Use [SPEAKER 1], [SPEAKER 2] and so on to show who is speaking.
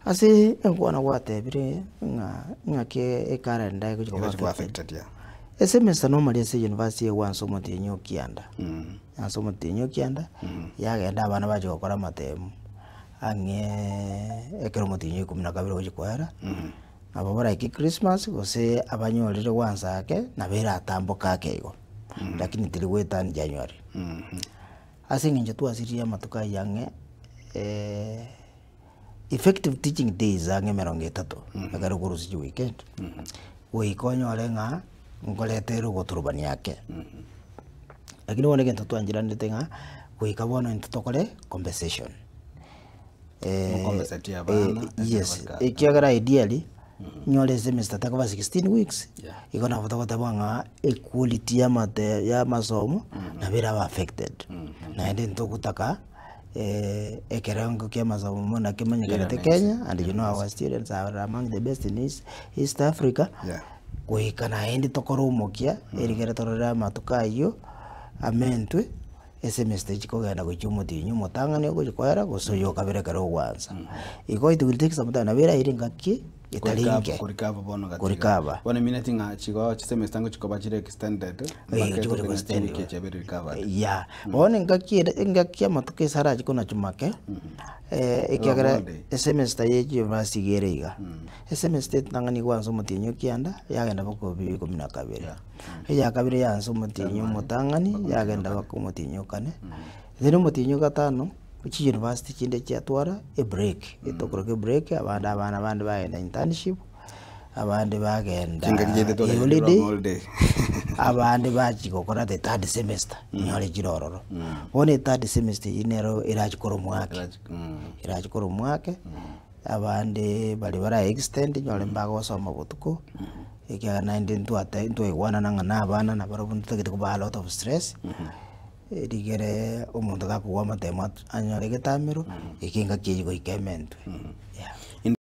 [SPEAKER 1] Ase enkwana gwatebire ng'a ng'aki ekalenda egochi koba
[SPEAKER 2] Egochi koba
[SPEAKER 1] affected.
[SPEAKER 2] affected, yeah.
[SPEAKER 1] Esemester normally ase university egwansa omotienyi o kianda, yansa omotienyi o kianda, yagenda abana bachia gokora amatemu, ang'eee ekero omotienyi o ikomi na kabere ogochia koera, nabo baraike christmas gose abanyorire gwansa ake, nabo eratamboke ake igo, lakini teri goetania January. Ase eng'encho twasiririe amatuko aywo ang'e effective teaching days ang'e emerongo etato, ekero okorusia chiweekend, goika onyore ng'a nkoreta ere ogoturubania ake. Lakini bono egento twancheranete ng'a goika bono intwe tokore compensation.
[SPEAKER 2] Mokompensatie abana, ekero
[SPEAKER 1] Yes,
[SPEAKER 2] baka-
[SPEAKER 1] ekiagera ideally, nyore esemester tekoba 16 weeks,
[SPEAKER 2] Yeah.
[SPEAKER 1] igo nabo togoteba ng'a equality ya amate ya amasomo, nabo erabe affected. Naende ntogotaka ekerengo kia amasomo buna kemanyekanete
[SPEAKER 2] Kera
[SPEAKER 1] Kenya, and you know our students are among the best in East, East Africa,
[SPEAKER 2] Yeah.
[SPEAKER 1] goika naende tokore omokia, erigere torore amatuko aywo, amentwe, esemester echi kogenda gochia omotienyi omotang'ani ogochia koera, gose oyo okabere ekero ogwansa. Igo it will take some time, nabo eraire engaki etari nke.
[SPEAKER 2] Korikaba bono gati
[SPEAKER 1] Korikaba.
[SPEAKER 2] Bono emineti ng'a chigo chisemester ngochi koba chire extended
[SPEAKER 1] Eh,
[SPEAKER 2] mpaka
[SPEAKER 1] chigochi
[SPEAKER 2] etoke ng'a
[SPEAKER 1] goextend.
[SPEAKER 2] chiwiki echi chiabeire recovered.
[SPEAKER 1] Yeah, bono engaki ere engaki amatuko ase arache konachwa make, ekiagera
[SPEAKER 2] holiday.
[SPEAKER 1] esemester ya university iga ere iga, esemester etang'ani gwansa omotienyi o kianda, yagenda mpaka obi ikomi na kabere. Eya kabere yaansa omotienyi omotang'ani, yagenda mpaka omotienyi o kane, then omotienyi o gatano, chiuniversity chinde chiatwara ebreak, etokoroka ebreak, abande abana bande bagenda internship, abande bagenda
[SPEAKER 2] Chingaki chiaito twakagenda
[SPEAKER 1] eholiday,
[SPEAKER 2] long holiday.
[SPEAKER 1] abande bachia gokora the third semester, nyore chire ororo. Bono ethird semester eywo nero erachi kora omwake,
[SPEAKER 2] Erachi-
[SPEAKER 1] erachi kora omwake, abande baria bara extend nyore mbagosoma botuko, ekiagera naende ntwate ntwaigwanana ng'a na abana nabarobwo ntotagete kobaa a lot of stress, rigere omonto gakogwa amatemo anyore egetamero, eke engaki eywo goika ementwe, yeah.